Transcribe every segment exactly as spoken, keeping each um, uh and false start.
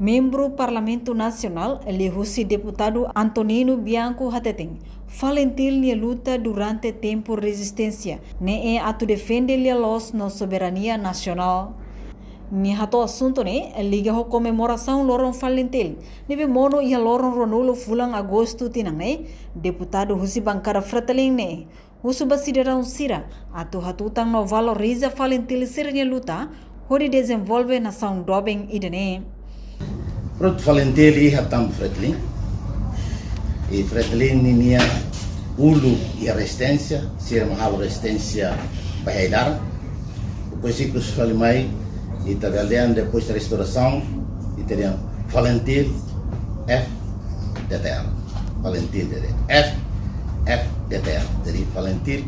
Membru Parlamentu Nasionál, liuhusi Deputadu Antonino Bianco hateten, Falintil nia luta durante tempu rezisténsia ne'e atu defende lia-loos no soberania nasionál. Nia hato'o asuntu ne'e liga ho komemorasaun loron Falintil, ne'ebé monu iha loron ruanulu fulan Agostu tinan ne'e, deputadu husi bankada Fretilin ne'e husu ba sidadaun sira atu hatutan no valoriza Falintil sira-nia luta hodi dezenvolve nasaun doben ida-ne'e. Prontu, Falintil iha tanba Fretilin. I Fretilin ninia uluk iha rezisténsia, sira mak halo rezisténsia ba iha ai-laran. Depois ikus fali mai, ita bele dehan depois de restaurasaun, ita dehan Falintil F D T L. Falintil D D. F, F D T L. Jadi Falintil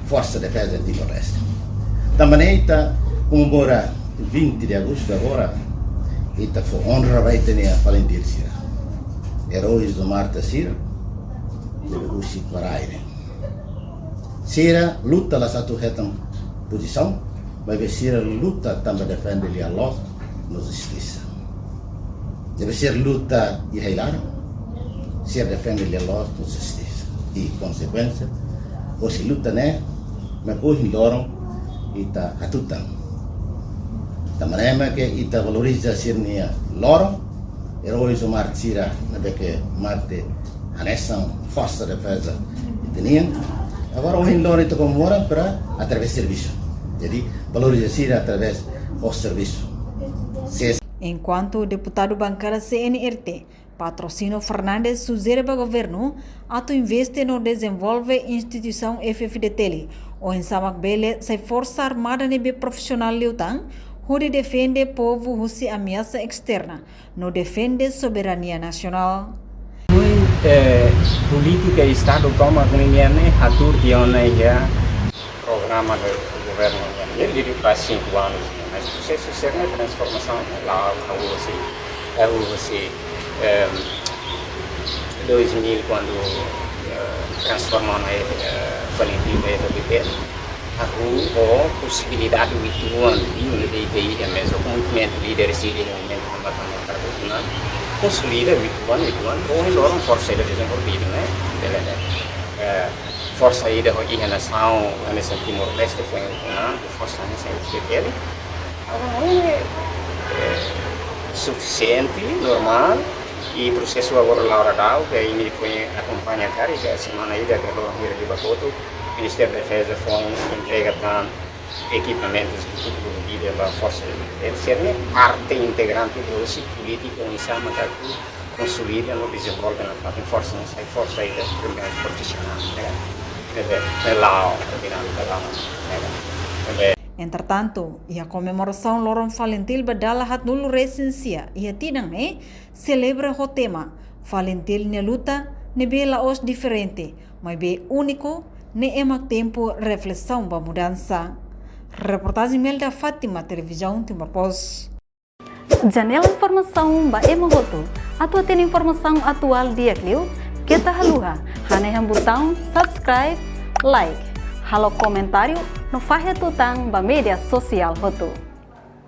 Forsa Defeza Timor-Leste. Tanba ne'e ita komemora vinte de agostu agora, ita fó onra ba ita-nia Falintil sira. Eróis do mártir sira, ne'ebé husi Kwarái ne'e. Sira luta la sá atu hetan pozisaun, maibé sira luta tanba defende lia-loos no justisa. Ne'ebé sira luta iha ai-laran, sira defende lia-loos no justisa. I konsekuénsia, hosi luta ne'e, mak ohin loron ita hatutan. Tanba ne'e mak ita valoriza sira-nia loron, eróis ou mártir sira ne'ebé mate hanesan Forsa Defeza ita-nian. Agora ohin loron ita komemora para através servisu. Jadi valoriza sira através ho servisu. Se Enkuantu deputadu bankada C N R T, Patrocínio Fernandes sujere ba governu atu investe no dezenvolve instituisaun F F D T L, oinsá mak bele sai forsa armada ne'ebé profisionál liután, hodi defende povu husi ameasa esterna, no defende soberania nasionál. Nui, eh, polítika Estadu tomak ninian ne'e hatuur tiha ona iha programa do governu nian. Ne'e liu ba cinco anos, mas prosesu sira-ne'e transformasaun la hahú husi, hahú husi, ehm, dois mil, kuandu, eh, transforma ona, eh, Falintil ba F F D T L. Hahú ho posibilidade uitoan, liu ne'ebé ita iha mezmu, ho komitmentu líder sira, movimentu hambatamu karguna, konsolida uitoan, uitoan, ohin loron forsa ida dezenvolvidu, ne'e? Bele, eh, forsa ida ho iha nasaun, hanesan Timor-Leste foin ukun-an, forsa hanesan F F D T L. Agora, eh, sufisiente, normál, i prosesu agora la'o daudaun, ke imi foin akompaña karik, ke semana ida, ke loron hira liubá kotuk, Ministériu Defeza foin entrega tan ekipamentus di tuku di ba forsa. Entaun sira-ne'e parte integrante hosi polítika oinsá mak atu konsolida no dezenvolve nafatin forsa, sai forsa ida primeiru profisionál, ne'e? Ne'ebé, ne'e la'o, dinámika la'o, ne'e? Ne'ebé. Entretantu, iha komemorasaun loron Falintil ba dala haatnulu resin sia iha tinan ne'e, selebra ho tema Falintil nia luta ne'ebé la'ós diferente, maibé úniku, ne'e mak tempu reflesaun ba mudansa. Reportajen Melda Fátima, Televizaun Timor Post. Janela informasaun ba ema hotu. Atu hatene informasaun atuál di'ak liu, keta haluha hanehan butaun subscribe, like, halo komentáriu no fahe tutan ba média sosiál hotu.